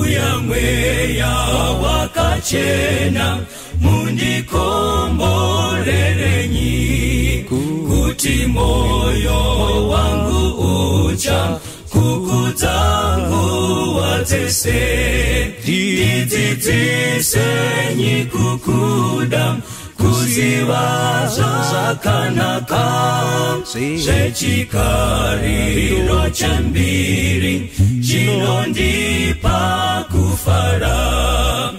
Uya mweya wakachena, mundikomborerenyi, kuti moyo wangu ucha kukudza nguva dzese. Ndidzidzisenyi kukuda, kuziva zvakanaka, zvechikariro chembiri chinondipa kufara.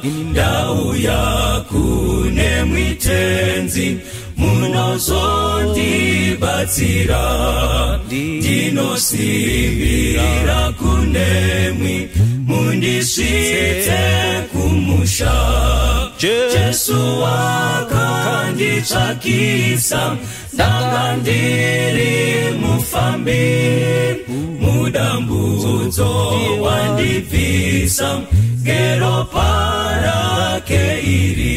Ndauya kune mwitenzi, munozondibatsira, ndinosimbira kunemwi, mundisvitse kumusha. Jesu wakanditsvakisa, ndanga ndiri mufambi, mudambudzo wandibvisa ngeropa rake iri.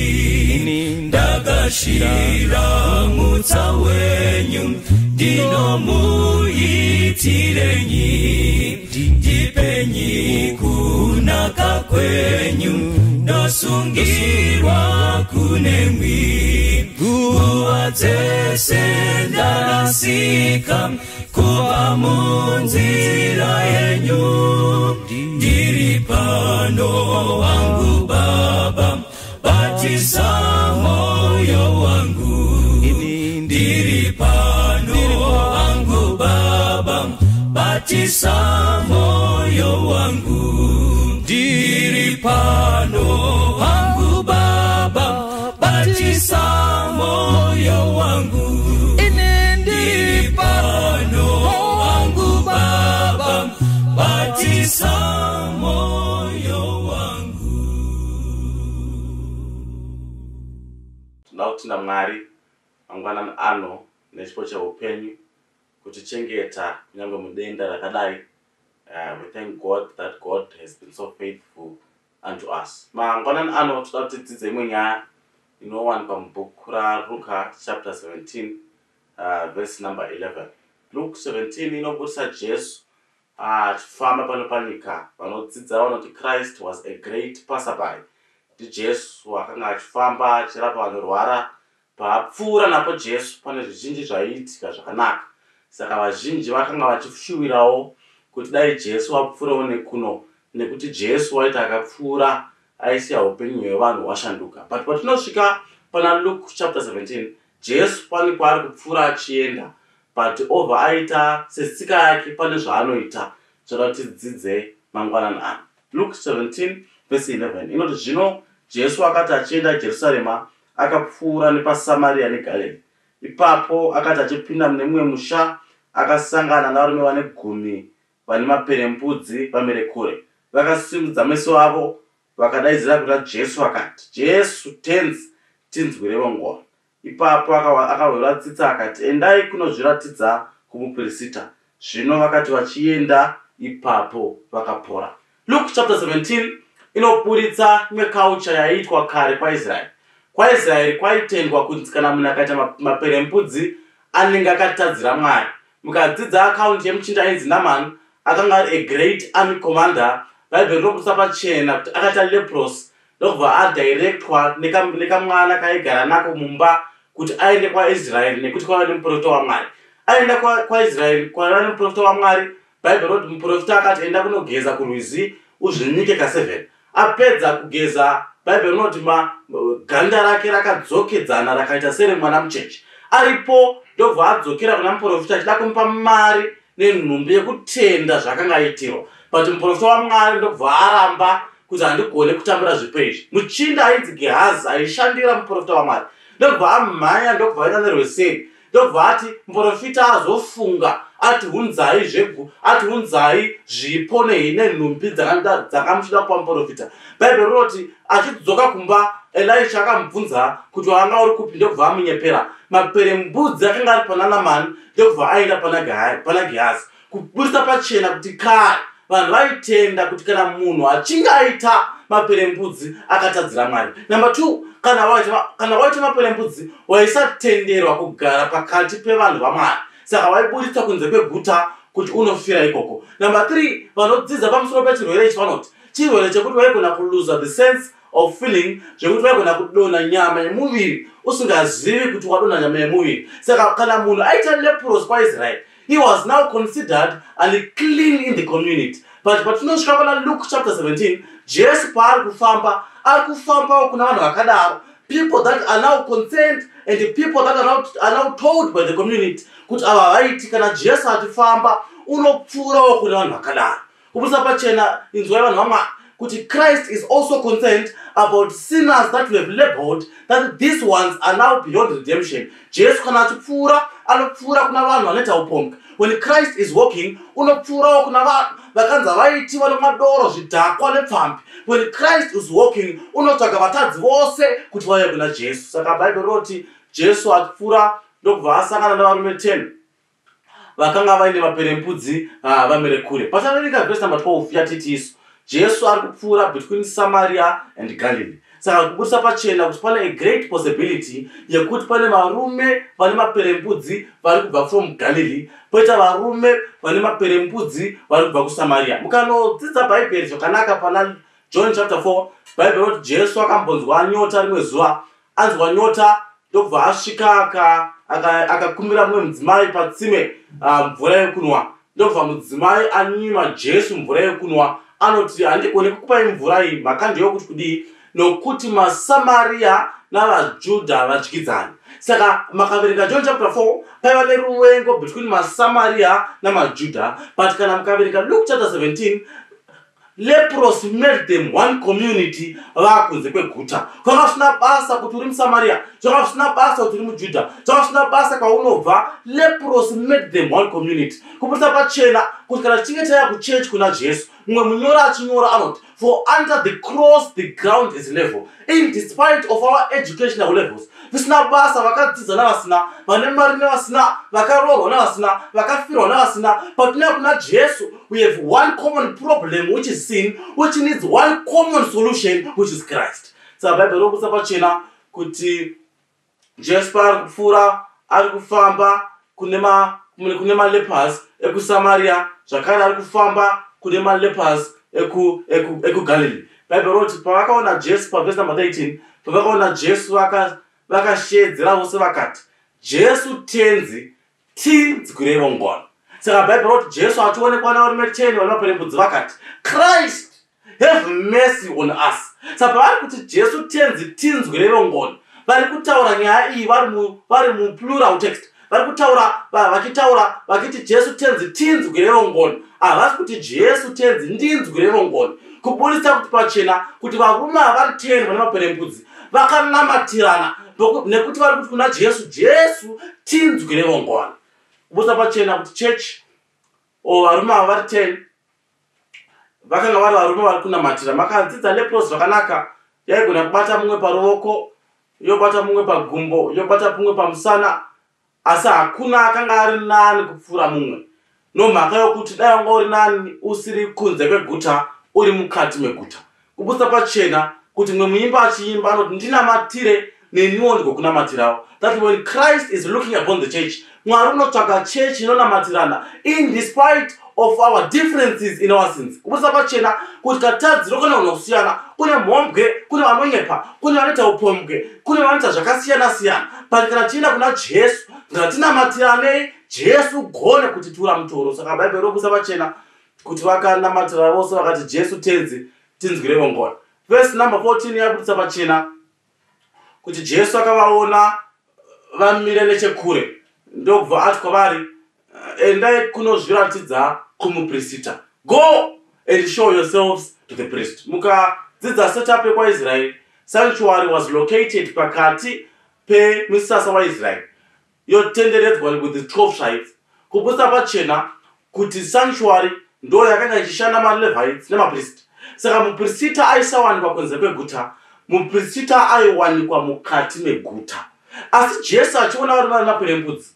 Ndakashira mutsa wenyu, ndinomuitirenyi, ndipenyi kunaka kwenyu, ndosungirwa kunemwi. Nguva dzese ndarasika kubva munzira yenyu, ndiri pano wangu Baba, batisa moyo wangu. Ndiri pano wangu Baba, batisa moyo wangu. Ndiri pano wangu Baba, batisa moyo wangu. Ndiri pano wangu Baba, batisa moyo wangu. Tinoda kutenda Mwari mangwanani ano nechipo cheupenyu kutichengeta kunyange mudenda rakadai. We thank God that God has been so faithful unto us. Mangwanani ano toda kuti tidzidze imwe nyaya inowanikwa mubhuku raRuka chapter 17, verse number 11. Luke 17 inobudisa Jesu achifamba pano panyika. Vanodzidza vanoti Christ was a great passerby. NdiJesu akanga achifamba achirapa vanorwara. Paapfuura napo Jesu pane zvizhinji zvaiitika zvakanaka. Saka vazhinji vakanga vachishuwirawo kuti dai Jesu apfuurawo nekuno, nekuti Jesu waiti akapfuura aisiya upenyu hwevanhu hwashanduka. But patinosvika pana Luke chapter 17, Jesu pane kwaari kupfuura achienda, but obva aita setsika yake pane zvaanoita zvoda kuti tidzidze mangwanani ano. Luke 17 verse 11 inoti, zvino Jesu akati achienda Jerusarema, akapfuura nepaSamaria neGalilee. Ipapo akati achipinda mune mumwe musha, akasangana navarume vane 10 vane maperembudzi vamire kure. Vakasimudza meso avo, vakadaidzira kuna Jesu vakati, Jesu, Tenzi, tinzwirewo ngoni. Ipapo akahwira tsitsi akati, endai kunozviratidza kumupirisita. Zvino vakati vachienda, ipapo vakapora. Luke chapter 17 inoburitsa imwe culture yaiitwa kare kwaIsraeri. KwaIsraeri kwaitendwa kunzi kana munhu akaita maperembudzi anenge akatadzira Mwari. Mukadzidza account yemuchinda ainzi Naaman, akanga ari a great army commander. Bhaibheri rinobudisa pachena kuti akaita leprosy, ndokubva adirectwa nekamwana kaigara nako mumba kuti aende kwaIsraeri nekuti kwaiva nemuprofita waMwari. Aenda kwaIsraeri kwaiva nemuprofita waMwari, Bhaibheri rinoti muprofita akati enda kunogeza kurwizi uzvinyike ka7. Apedza kugeza, Bhaibheri rinoti ganda rake rakadzokedzana rakaita seremwana mucheche. Aripo ndobva adzokera kuna muprofita achida kumupa mari nenhumbi yekutenda zvakanga aitirwa. But muprofita waMwari ndobva aramba kuti handigone kutambira zvipo izvi. Muchinda ainzi Gehazi aishandira muprofita waMwari ndobva amhanya, ndobva aenda nerweseri, ndobva ati muprofita azofunga ati hunzai zvegu, ati hunzai zvipo nenhumbi dzakamuchida kupa muprofita. Bhaibheri rinoti achidzoka kumba, Elisha akamubvunza kuti wanga uri kupi, ndobva amunyepera. Maperembudzi akanga ari pana Naamani, ndobva aenda pana Gehazi. Kuburisa pachena kuti kare vanhu vaitenda kuti kana munhu achinge aita maperembudzi akatadzira Mwari. Number 2, kana waita maperembudzi waisatenderwa kugara pakati pevanhu vaMwari. Saka waiburitswa kunze kweguta kuti unofira ikoko. Number 3, vanodzidza pamusoro pechirwere ichi vanoti Chirwere chekuti vaigona kuluza the sense of feeling, zvekuti vaigona kudonha nyama yemuviri usingazivi kuti wadonha nyama yemuviri. Saka kana munhu aita leprosy kwaIsrael, he was now considered unclean in the community. But patinosvika pana Luke chapter 17, Jesu paari kufamba, ari kufambawo kuna vanhu vakadaro, people that are now concerned and the people that are now told by the community kuti ava havaiti. Kana Jesu achifamba, unopfuurawo kune vanhu vakadaro. Kubudisa pachena, inzwai vanhu vaMwari, kuti Christ is also concerned about sinners that we have labeled that these ones are now beyond redemption. Jesu kana achipfuura, anopfuura kuna vanhu vanoita upombwe. When Christ is walking, unopfuurawo kuna vanhu vakanzi havaiti, vanomwa doro, zvidhakwa nepfambi. When Christ is walking, unotsvaga vatadzi vose kuti vauye kuna Jesu. Saka Bhaibheri rinoti Jesu achipfuura, ndokubva asangana nevarume 10 vakanga vaine maperembudzi, vamire kure. Pataverenga vhesi number 12, yatiti isu Jesu ari kupfuura between Samaria and Galilee. Saka kubudisa pachena kuti pane a great possibility yekuti pane varume vane maperembudzi vari kubva from Galilee, poita varume vane maperembudzi vari kubva kuSamaria. Mukanodzidza Bhaibheri zvakanaka pana John chapter 4, Bhaibheri roti Jesu akambonzwa nyota rimwe zuva. Anzwa nyota, ndokubva asvika akakumbira mumwe mudzimai patsime mvura yekunwa. Ndokubva mudzimai anyima Jesu mvura yekunwa. Anoti, "Handigoni kukupai mvura iyi." Mhaka ndeyokuti kudii? Nokuti maSamaria navaJudha vadyidzani. Saka makaverenga John chapter 4, paiva neruvengo between maSamaria namaJudha. But kana mukaverenga Luke chapter 17, leprosy made them one community vakunze kweguta. Zvanga zvisina basa kuti uri muSamaria, zvanga zvisina basa kuti uri muJudha, zvanga zvisina basa kwaunobva. Leprosy made them one community. Kubudisa pachena kuti kana tichinge tauya kuchechi kuna Jesu, mumwe munyori achinyora anoti, "For under the cross the ground is level, in despite of our educational levels." Zvisina basa vakadzidza navasina, vane mari nevasina, vakaroorwa navasina, vakafirwa navasina, patinouya kuna Jesu, we have one common problem, which is sin, which needs one common solution, which is Christ. Saka Bhaibheri robudisa pachena kuti Jesu paari kupfuura, ari kufamba kune malepers ekuSamaria, zvakare ari kufamba kune malepers ekuGalilee. Bhaibheri roti pavakaona Jesu, pavhesi number 13, pavakaona Jesu, vakashedzera vose vakati, "Jesu Tenzi, tinzwireiwo ngoni." Saka Bhaibheri roti Jesu achionekwa navarume 10 vane maperembudzi, vakati, "Christ, have mercy on us." Saka pavari kuti, "Jesu Tenzi, tinzwireiwo ngoni," vari kutaura nyaya iyi vari muplural text. Vari kutaura, vachitaura vachiti, "Jesu Tenzi, tinzwireiwo ngoni." Havasi kuti, "Jesu Tenzi, ndinzwireiwo ngoni." Kubudisa kuti pachena kuti varume havari 10 vane maperembudzi vakanamatirana, nekuti vari kuti kuna Jesu, "Jesu, tinzwireiwo ngoni." Kubudisa pachena kuti church o varume ava vari 10 vakanga vari varume vari kunamatira. Makadzidza leprosy zvakanaka, yaigona kubata mumwe paruoko, yobata mumwe pagumbo, yobata mumwe pamusana, asi hakuna akanga ari nani kupfuura mumwe, nomhaka yokuti dai wanga uri nani usiri kunze kweguta, uri mukati meguta. Kubudisa pachena kuti mumwe muimba achiimba anoti, "Ndinamatire, neniwo ndigokunamatirawo." That when Christ is looking upon the church, Mwari unotsvaga chechi inonamatirana in despite of our differences in our sins. Kubudisa pachena kuti katadziro kanogona kusiyana. Kune mhombwe, kune vanonyepa, kune vanoita upombwe, kune vanoita zvakasiyana siyana, but kana tienda kuna Jesu, ngatinamatiranei, Jesu gone kutitura mutoro. Saka Bhaibheri robudisa pachena kuti vakanamatira vose vakati, "Jesu Tenzi, tinzwirewo ngoni." Vhesi number 14 yabudisa pachena kuti Jesu akavaona vamire nechekure, ndokubva ati kwavari, "Endai kunozviratidza kumuprista." Go and show yourselves to the priest. Mukadzidza setup yekwaIsraeri, sanctuary was located pakati pemusasa waIsraeri, yotenderedzwa with the 12 tribes. Kubudisa pachena kuti sanctuary ndo yakanga ichishanda malevites nemapriest. Saka muprisita aisawanikwa kunze kweguta, muprisita aiwanikwa mukati meguta. Asi Jesu achiona vari vari maperembudzi,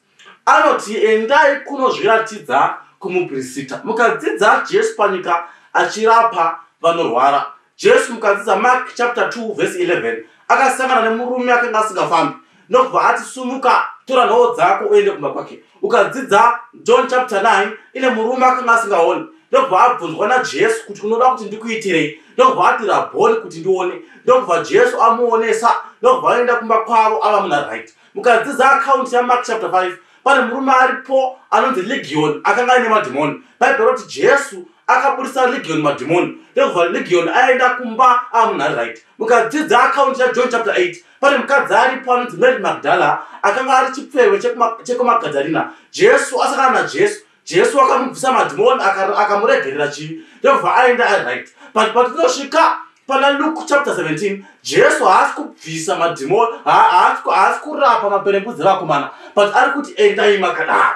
anoti, "Endai kunozviratidza kumuprisita." Mukadzidza Jesu panyika achirapa vanorwara, Jesu, mukadzidza Mark chapter 2 verse 11, akasangana nemurume akanga asingafambi, ndokubva ati, "Sumuka, tora nhoo dzako uende kumba kwake." Ukadzidza John chapter 9, ine murume akanga asingaoni. Ndokubva abvunzwa naJesu kuti unoda kuti ndikuitirei? Ndokubva ati rabhoni, kuti ndione. Ndokubva Jesu amuonesa, ndokubva aenda kumba kwavo ava muna right. Mukadzidza account yaMark chapter 5, pane murume aripo anonzi Legion akanga aine madhimoni. Bhaibheri roti Jesu akabudisa Legion madhimoni, ndokubva Legion aenda kumba ava munhu ari right. Mukadzidza account yaJohn chapter 8, pane mukadzi aripo anonzi Mary Magdala akanga ari chipfeve chekuMagadharina. Jesu asangana naJesu, Jesu akamubvisa madhimoni, akamuregerera chivi, ndokubva aenda ari right. But patinosvika pana Luke chapter 17, Jesu haasi kubvisa madhimoni, haasi kurapa maperembudzi evakomana, but ari kuti endai makadaro.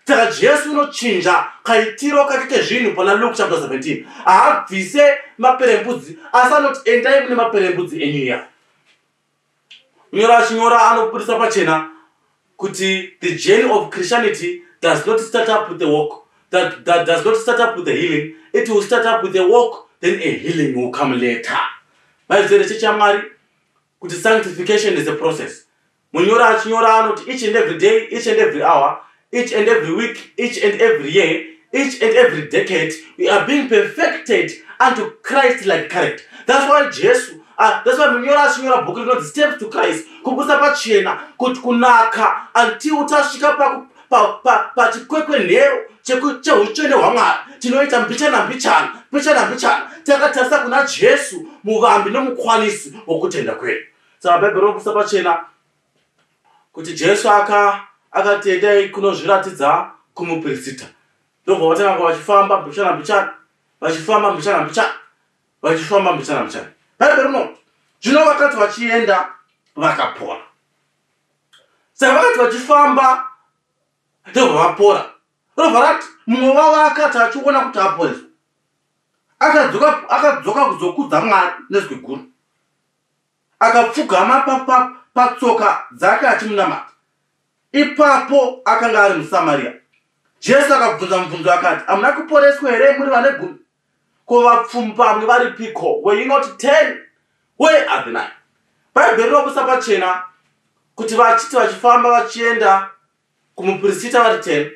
Saka Jesu unochinja kaitiro kake kezvinhu pana Luke chapter 17. Haabvise maperembudzi, asi anoti endai mune maperembudzi enyu iya. Munyora achinyora anobudisa pachena kuti the journey of Christianity does not start up with a walk, that does not start up with a healing. It will start up with a walk, then a healing will come later. Maizere chechi yaMwari kuti sanctification is a process. Munyora achinyora anoti each and every day, each and every hour, each and every week, each and every year, each and every decade, we are being perfected unto Christ like character. That's why Jesu, that's why munyora achinyora bhuku rinonzi Steps to Christ, kubusa pachena kuti kunaka until tasvika pachikwekwenhero cheutsvene hwaMwari, tinoita mbichana mbichana, mbichana mbichana, takatarisa kuna Jesu, muvambi nomukwanisi wokutenda kwedu. Saka Bhaibheri rinobusa pachena kuti Jesu akati endai kunozviratidza kumupirisita. Ndobva vatanga vachifamba mbichana mbichana, vachifamba mbichana mbichana, vachifamba mbichana mbichana. Bhaibheri rinoti zvino vakati vachienda, vakapora. Saka vakati vachifamba, ndobva vapora. Robva rati mumwe wavo akati achiona kuti aporeswa, akadzoka kuzokudza Mwari nezwi guru, akapfugama patsoka dzake achimunamata. Ipapo akanga ari muSamaria. Jesu akabvunza mubvunzo akati, hamuna kuporeswa here muri vane 10? Ko vapfumbamwe varipiko? Were you not 10? Where are the nine? Bhaibheri rinobusa pachena kuti vachiti vachifamba vachienda kumupirisita vari 10,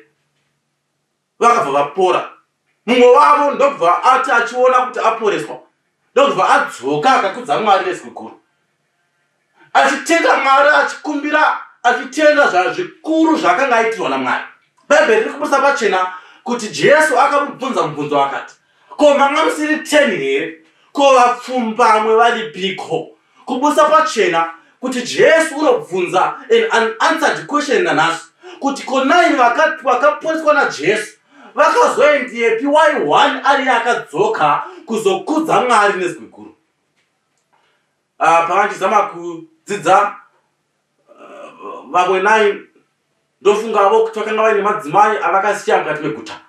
vakabva vapora. Mumwe wavo ndobva ati achiona kuti aporeswa, ndobva adzoka akakudza Mwari nezwi guru, achitenda Mwari, achikumbira, achitenda zvikuru zvaakanga aitirwa naMwari. Bhaibheri riri kubusa pachena kuti Jesu akamubvunza mubvunzo akati, ko manga musiri 10 here? Ko vapfumbamwe varipiko? Kubusa pachena kuti Jesu unobvunza an unanswered question nanhasi kuti ko 9 vakaporeswa naJesu vakazoendepi? Why one ari akadzoka kuzokudza Mwari nezwi guru? Pavachizama kudzidza vamwe 9, ndofungavo kuti vakanga vaine madzimai avakasiya mukati meguta.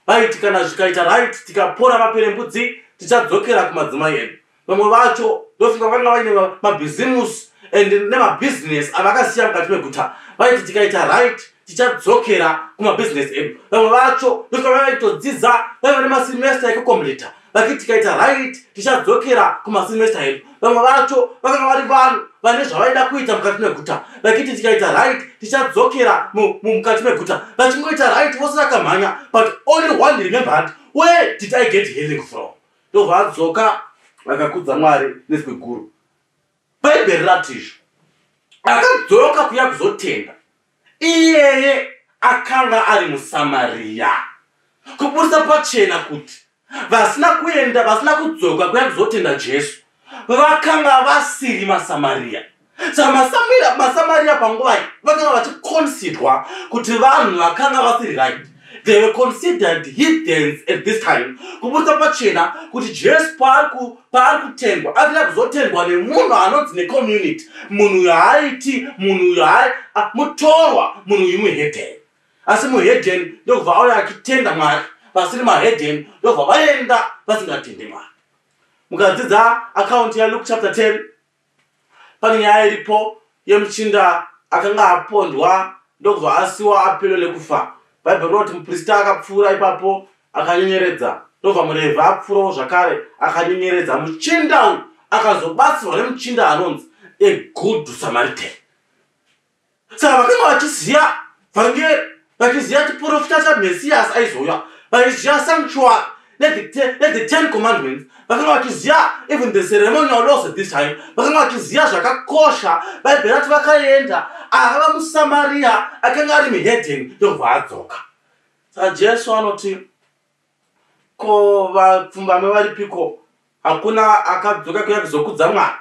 Vaiti kana zvikaita right, tikapora maperembudzi, tichadzokera kumadzimai edu. Vamwe vacho ndofunga vakanga vaine mabhizimusi and nemabhizinesi avakasiya mukati meguta. Vaiti tikaita right, tichadzokera kumabhizinesi edu. Vamwe vacho ndofunga vaitodzidza, vaiva nemasemester ekucompleta, vakiti tikaita right, tichadzokera kumasemester edu. Vamwe vacho vakanga vari vanhu vane zvavaida kuita mukati meguta, vakiti tikaita right, tichadzokera mukati meguta. Vachingoita right, vose vakamhanya, but only one remembered, where did I get healing from? Ndobva adzoka vakakudza Mwari nezwi guru. Bhaibheri ratizvo akadzoka kuya kuzotenda iyeye akanga ari muSamariya. Kuburisa pachena kuti vasina kuenda, vasina kudzoka kuya kuzotenda Jesu, vakanga vasiri maSamariya. Saka maSamariya panguva iyi vakanga vachiconsiderwa kuti vanhu vakanga vasiri right. They were considered heathens at this time. Kuburisa pachena kuti Jesu paari kutendwa, arikuda kuzotendwa nemunhu anonzi necommunity munhu uyu haaiti, munhu uyu mutorwa, munhu uyu muhedhen. Asi muhedhen ndokubva auya achitenda Mwari, vasiri mahedhen ndobva vaenda vasingatendi Mwari. Mukadzidza account yaLuke chapter 10, pane nyaya iripo yemuchinda akanga apondwa, ndokubva asiwa apelo nekufa. Bhaibheri rinoti muprista akapfuura ipapo akanyenyeredza, ndobva murevhi apfuurawo zvakare akanyenyeredza. Muchinda uyu akazobatsirwa nemuchinda anonzi a good Samaritan. Saka vakanga vachiziva vhangeri, vachiziva chiprofita chaMhesiyasi aizouya, vachiziva sanctuary. nethe 10 Commandments. Vakanga vachiziva even the ceremonial laws at this time. Vakanga vachiziva zvakakosha. Bhaibheri rati vakaenda, akava muSamariya akanga ari muhedheni, ndobva adzoka. Saka Jesu anoti, ko vapfumbamwe varipiko? Hakuna akadzoka kuya kuzokudza Mwari,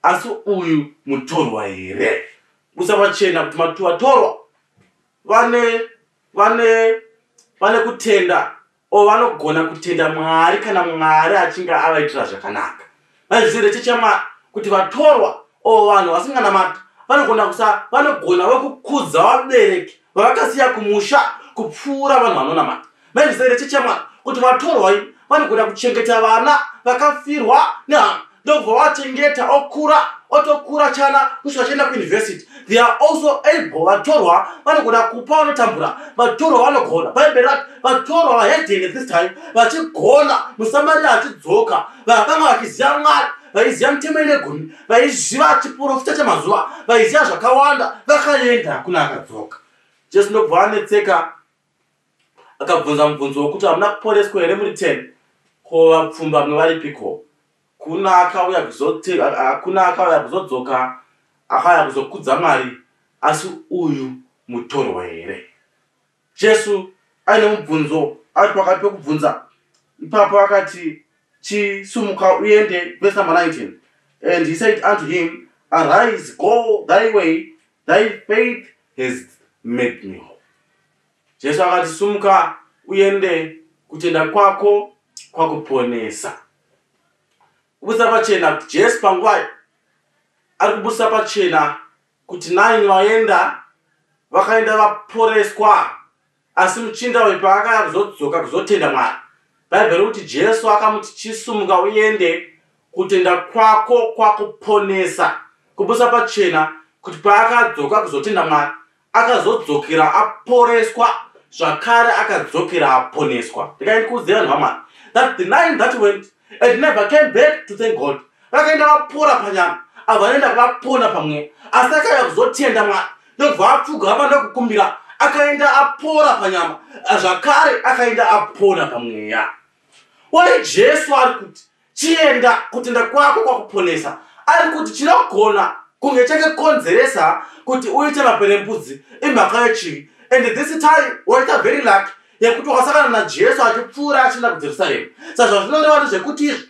asi uyu mutorwa here? Kusa pachena kuti vatorwa vane kutenda, o vanogona kutenda Mwari kana Mwari achinge avaitira zvakanaka. Maizvizere chechamwari kuti vatorwa o vanhu vasinganamati vanogona vokukudza vabereki vavakasiya kumusha kupfuura vanhu vanonamata. Maizvizere chechamwari kuti vatorwa vanogona kuchengeta vana vakafirwa nehama, ndobva vachengeta, okura, otokura chana kusvika chienda kuuniversity. They are also able. Vatorwa vanogona kupa vanotambura. Vatorwa vanogona. Bhaibheri rati vatorwa, vahedheni this time, vachigona. MuSamaria achidzoka, vakanga vachiziva Mwari, vaiziva mitemo ine gumi, vaiziva chiprofita chemazuva, vaiziva zvakawanda. Vakaenda, hakuna akadzoka. Jesu ndobva anetseka, akabvunza mubvunzo wokuti, hamuna kuporeswa here muri 10? Ko vapfumbamwe varipiko? Kuna akauya hakuna akauya kuzodzoka, akauya kuzokudza Mwari, asi uyu mutorwa here? Jesu aine mubvunzo, ari pakati pekubvunza ipapo, akati, chisumuka uende. Verse number 19, and he said unto him, "Arise, go thy way, thy faith has made me whole." Jesu akati, sumuka uende, kutenda kwako kwakuponesa. Kubudisa pachena kuti Jesu panguva ari kubudisa pachena kuti 9 vaenda, vakaenda vaporeswa, asi muchinda uyu paakaya kuzodzoka kuzotenda Mwari, Bhaibheri kuti Jesu akamuti, chisumuka uende, kutenda kwako kwakuponesa. Kubudisa pachena kuti paakadzoka kuzotenda Mwari, akazodzokera aporeswa, zvakare akadzokera aponeswa. Ndikaindi kuudzira vanhu vaMwari that the nine that went and never came back to thank God, vakaenda vapora panyama, ava vanoenda vapona pamweya. Asi akauya kuzotenda Mwari, ndobva apfugama ndokukumbira, akaenda apora panyama, zvakare akaenda apona pamweya. Wai Jesu ari kuti, chienda, kutenda kwako kwakuponesa? Ari kuti chinogona kunge chakakonzeresa kuti uite maperembudzi imhaka yechivi, and this time waita very lucky yekuti wakasangana naJesu achipfuura achienda kuJerusarema. Saka zvazvinoreva ndezvekuti izvi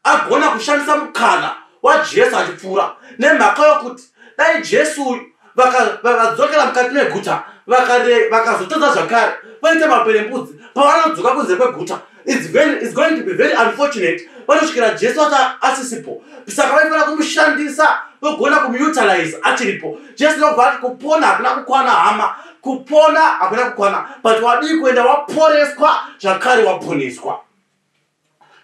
agona kushandisa mukana waJesu achipfuura, nemhaka yokuti dai Jesu uyu vakadzokera mukati meguta, vakazotadza zvakare, vaita maperembudzi, pavanodzoka kunze kweguta, it's going to be very unfortunate. Vanosvikira Jesu ati asisipo. Saka vaifanira kumushandisa, vogona kumuutilize achiripo. Jesu ndobva ati, kupona hakuna kukwana, hama, kupona hakuna kukwana, but wadii kuenda waporeswa, zvakare waponeswa.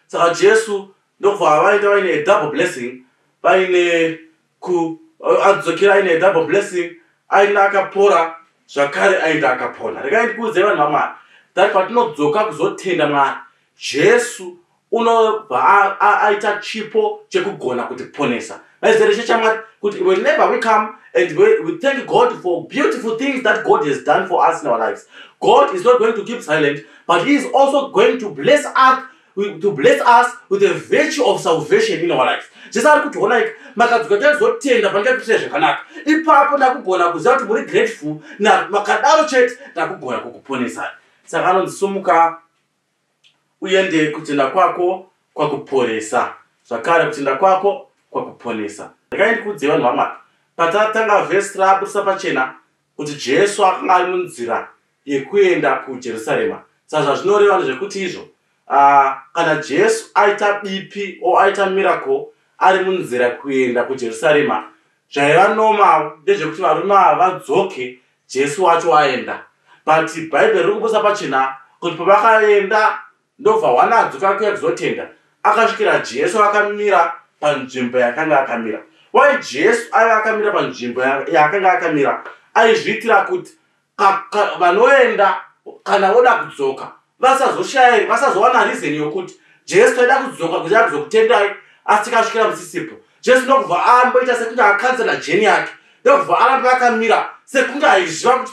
Saka Jesu ndobva vaenda vaine a double blessing, vaine ku adzokera aine double blessing, aine akapora, zvakare aenda akapona. Regai ndikuudzei vanhu vaMwari that patinodzoka kuzotenda Mwari, Jesu unobva aita chipo chekugona kutiponesa. Maizere chechamwari kuti whenever we come and we thank God for beautiful things that God has done for us in our lives, God is not going to keep silent, but he is also going to bless us with the virtue of salvation in our lives. Jesu ari kuti, honai, makadzoka taizotenda pandikakuitai zvakanaka, ipapo ndakugona kuziva kuti muri grateful. Makadaro chete, ndakugona kukuponesai. Saka anonzi, sumuka uende, kutenda kwako kwakuporesa, zvakare kutenda kwako kwakuponesa. Regai ndikuudzei vanhu vaMwari, patatanga vhesi raabudisa pachena kuti Jesu akanga ari munzira yekuenda kuJerusarema. Saka zvazvinoreva ndezvekuti izvo kana Jesu aita bipi o aita miracle ari munzira kuenda kuJerusarema, zvaiva normal ndezvekuti varume ava vadzoke Jesu wacho aenda. But Bhaibheri riri kubusa pachena kuti pavakaenda, ndobva wana adzoka kuya kuzotenda, akasvikira Jesu akamira panzvimbo yakanga akamira. Wai Jesu aiva akamira panzvimbo yaakanga akamira? Aizviitira kuti vanoenda kana voda kudzoka vasazoshaya, vasazowana reason yokuti, Jesu, taida kudzoka kuti akuzokutendai, asi tikasvikira musisipo. Jesu ndokubva amboita sekunge akacancela journey yake, ndokubva aramba akamira sekunge aiziva kuti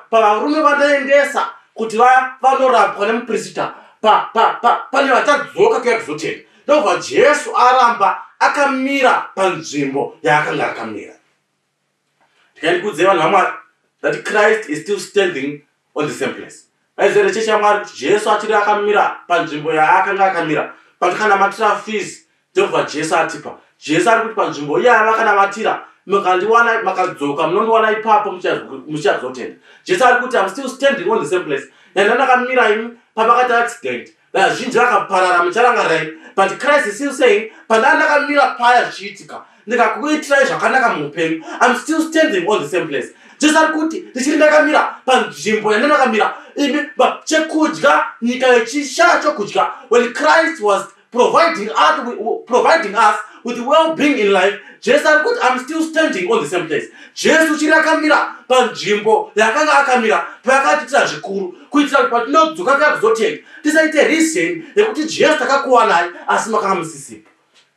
pavarume vandaendesa. Kuti vanorapwa nemuprista, pane vachadzoka kuya kuzotenda. Ndobva Jesu aramba akamira panzvimbo yaakanga akamira. Ndikandikudzei, vanhu vaMwari, that Christ is still standing on the same place. Vaizere chechi yaMwari, kuti Jesu achiri akamira panzvimbo yaakanga akamira patakanamatira fees. Ndobva Jesu atipa. Jesu ari kuti panzvimbo iyaya vakanamatira, mukandiwana, makadzoka, munondiwana ipapo muchazotenda. Jesu ari kuti, "Am still standing on the same place yanda ndakamira." Imi pavakaita accident, vazhinji vakaparara, mucharangarai. But Christ is still saying, "Pandaa ndakamira paya zvichiitika, ndikakuitirai zvakanaka muupenyu. Am still standing on the same place." Jesu ari kuti, "Ndichiri ndakamira panzvimbo yandandakamira." Imi chekudya, nyika yechishaya chokudya, when Christ was providing us with well-being in life, Jesu ari kuti, "Am still standing on the same place." Jesu chiri akamira panzvimbo yakanga akamira payakatiitira zvikuru, kuitira kuti patinodzoka kuya kuzotenda, tisaite reason yekuti, "Jesu, takakuwanai asi makanga musisipo."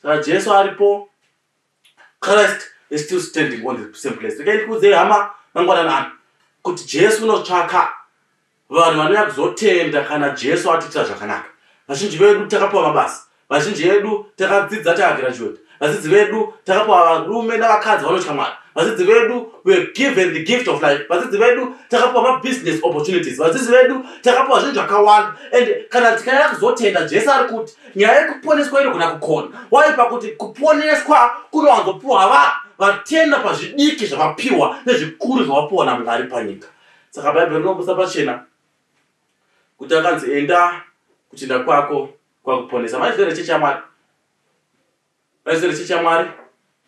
Saka Jesu aripo. Christ is still standing on the same place. Regai ndikuudzei, hama, mangwanani ano, kuti Jesu unotsvaka vanhu vanouya kuzotenda kana Jesu atiitira zvakanaka. Vazhinji vedu takapiwa mabasa, vazhinji vedu takadzidza, takagraduate, vadzidzi vedu takapiwa varume navakadzi vanotya Mwari, vadzidzi vedu were given the gift of life, vadzidzi vedu takapiwa mabusiness opportunities, vadzidzi vedu takapiwa zvinhu zvakawanda. And kana tikauya kuzotenda, Jesu ari kuti nyaya yekuponeswa inogona kukona waipa kuti kuponeswa kunowanzopiwa vatenda pazvidiki zvavapiwa nezvikuru zvavapiwa naMwari panyika. Saka Bhaibheri rinobusa pachena kuti akanzi, "Enda, kutenda kwako kwakuponesa." Maizvere chechi yaMwari, maizvere chechi yaMwari,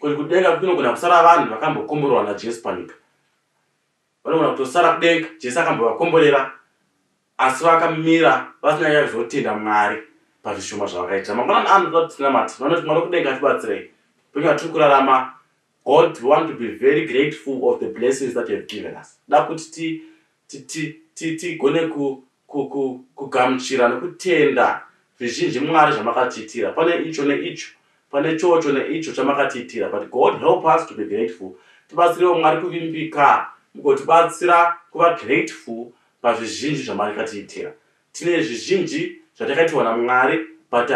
kuti kudenga kunogona kusara vanhu vakambokomborerwa naJesu panyika. Vanogona kutosara kudenga, Jesu akambovakomborera, asi vakamira vasina nyaya kuzotenda Mwari pazvishoma zvavakaita. Mangwanani ano toda kuti tinamate. Vanoti, "Mwari wekudenga, atibatsirei penyu atiri kurarama." God, we want to be very grateful of the blessings that you have given us. Da kuti tigone kugamuchira nekutenda zvizhinji, Mwari, zvamakatiitira. Pane icho neicho, pane chocho neicho chamakatiitira, but God, help us to be grateful. Tibatsirewo, Mwari, kuvimbika, mugotibatsira kuva grateful pazvizhinji zvamakatiitira. Tine zvizhinji zvatakaitirwa naMwari, but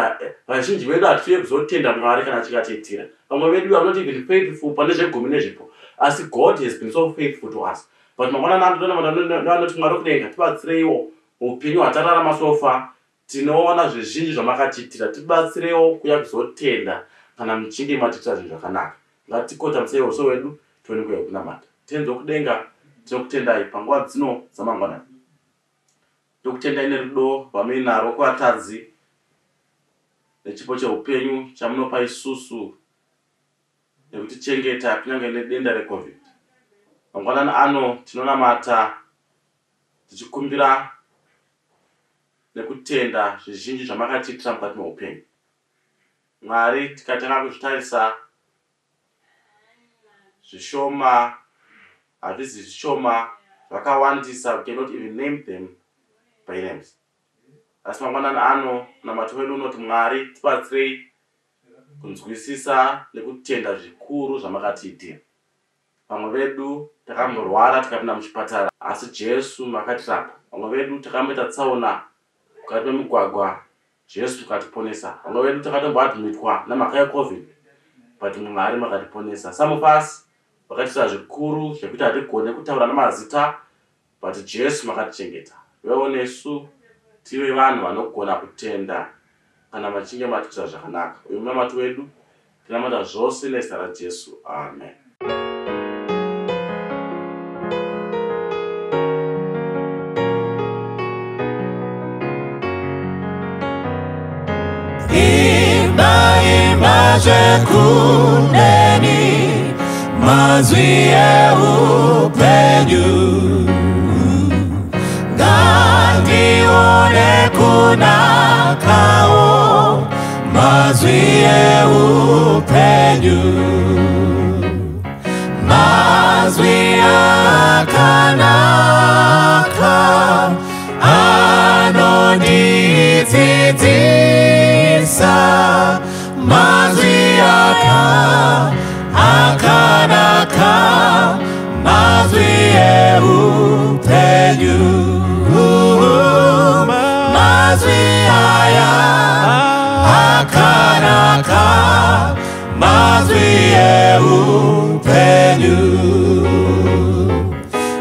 vazhinji vedu hatiuye kuzotenda Mwari kana achikatiitira. Vamwe vedu are not even faithful pane zvegumi nezvipo, asi God has been so faithful to us. But mangwanani anoti, "Mwari wekudenga, tibatsireiwo upenyu hwatararama so far. Tinoona zvizhinji zvamakatiitira. Tibatsirewo kuya kuzotenda kana muchinge matiitira zvinhu zvakanaka." Ngatikotamisei uso wedu, tione kuya kunamata. Tenzi wekudenga, tinokutendai panguva dzino dzamangwanani. Tokutendai nerudo rwamuinarwo kuvatadzi, nechipo cheupenyu chamunopa isusu, nekutichengeta kunyange nedenda reCOVID. Mangwanani ano tinonamata tichikumbira nekutenda zvizhinji zvamakatiitira mukati meupenyu. Mwari, tikatanga kuzvitarisa, zvishoma hazvisi zvishoma, zvakawandisa. We cannot even name them by names. Asi mangwanani ano munamato wedu unoti, Mwari, tibatsirei kunzwisisa nekutenda zvikuru zvamakatiitira. Vamwe vedu takamborwara, tikapinda muchipatara, asi Jesu makatirapa. Vamwe vedu takamboita tsaona mukati memugwagwa, Jesu mukatiponesa. Vamwe vedu takatomboadmitwa nemhaka yeCOVID, but Mwari makatiponesa. Some of us vakatiitira zvikuru zvekuti hatigone kutaura nemazita, but Jesu makatichengeta. Vewo nesu tive vanhu vanogona kutenda kana machinge matiitira zvakanaka. Uyu munamato wedu, tinamata zvose nezita raJesu, amen. Imba, imba zvekuneni, mazwi eupenyu. Ngandione kunakawo, mazwi eupenyu. Mazwi akanaka anondidzidzisa, mazwi akanaka, mazwi eupenyu. akanaka, mazwi eupenyu.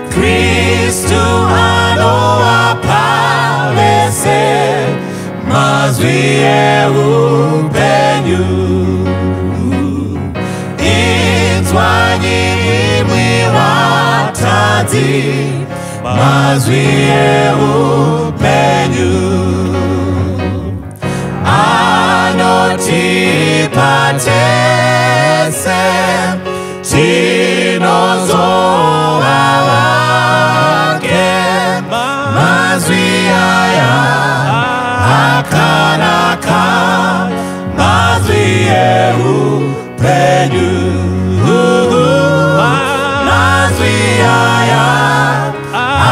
Kristu anoapa vese mazwi eupenyu. Inzwanyi imwi vatadzi, mazwi eupenyu. Anotipa tese tinozova vake, mazwi aya akanaka, mazwi eupenyu. Mazwi aya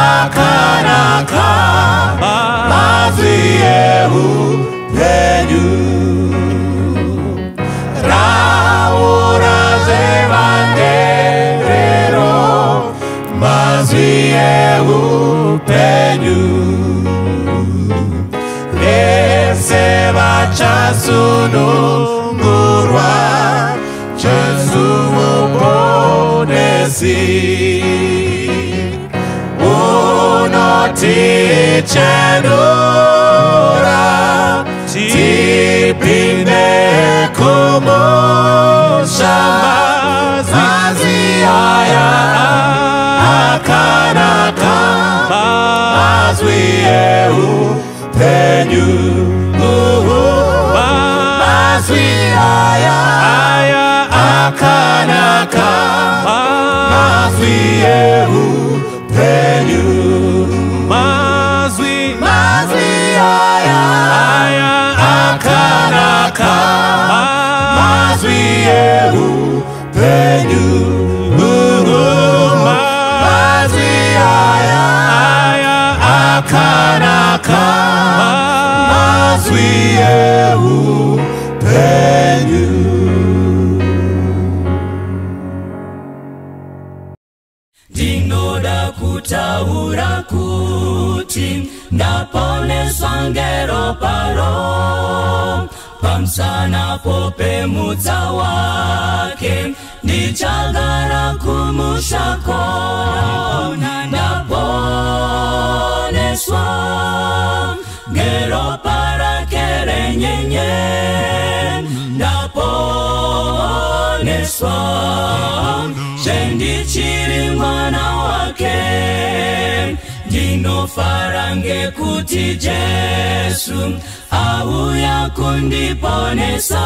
akanaka, mazwi eupenyu. Raura zvevanderero, mazwi eupenyu. Vese vachasunungurwa, Jesu Muponesi. Unotichenura, tipinde kumusha. Mazwi aya akanaka, mazwi eupenyu. Mazwi aya akanaka, mazwi eupenyu. Mazwi aya akanaka, mazwi eupenyu. Mazwi aya akanaka, mazwi eupenyu. Ndinoda kutaura kuti ndaponeswa ngeropa pamusana popemutsa wake, ndichagara kumushako. Ndaponeswa ngeropa rake renyenye, ndaponeswa zvendichiri mwana wake. Ndinofara ngekuti Jesu auya kundiponesa,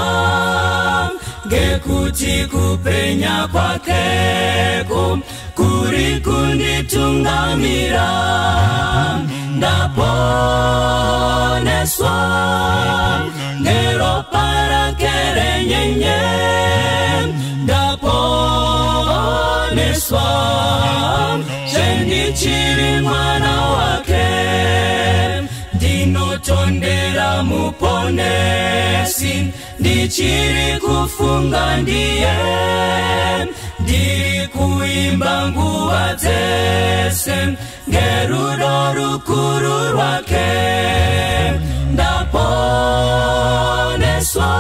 ngekuti kupenya kwakeko kuri kunditungamira. Ndaponeswa ngeropa rake renyenye, ndaponeswa zvendichiri mwana wake. Ndinotondera muponesi, ndichiri kufunga ndiye, ndiri kuimba nguva dzese ngerudo rukuru rwake. Ndaponeswa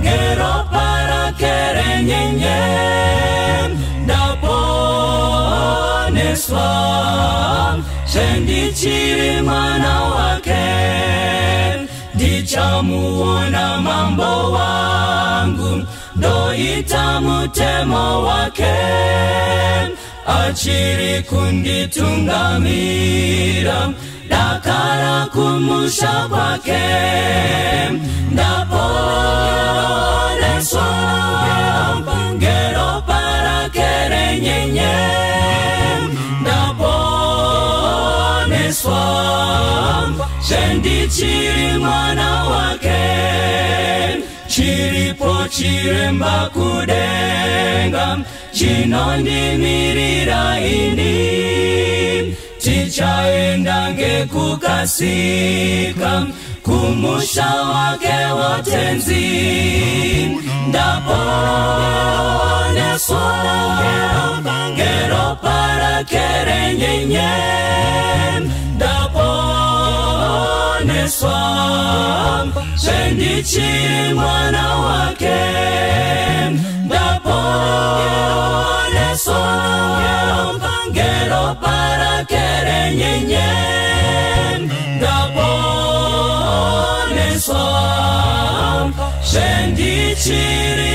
ngeropa rake renyenye, ndaponeswa zvendichiri mwana wake. Ndichamuona mambo wangu, ndoita mutemo wake, achiri kunditungamira dakara kumusha kwake. Ndaponeswa ngeropa rake renyenye, ndaponeswa zvendichiri mwana wake. Chiripo chiremba kudenga chinondimirira ini, tichaenda ngekukasika kumusha wake wotenzi. Ndaponeswa ngeropa rake renyenye, ndaponeswa Ndaponeswa zvendichiri mwana wake. Ndaponeswa ngeropa rake renyenye. Ndaponeswa zvendichiri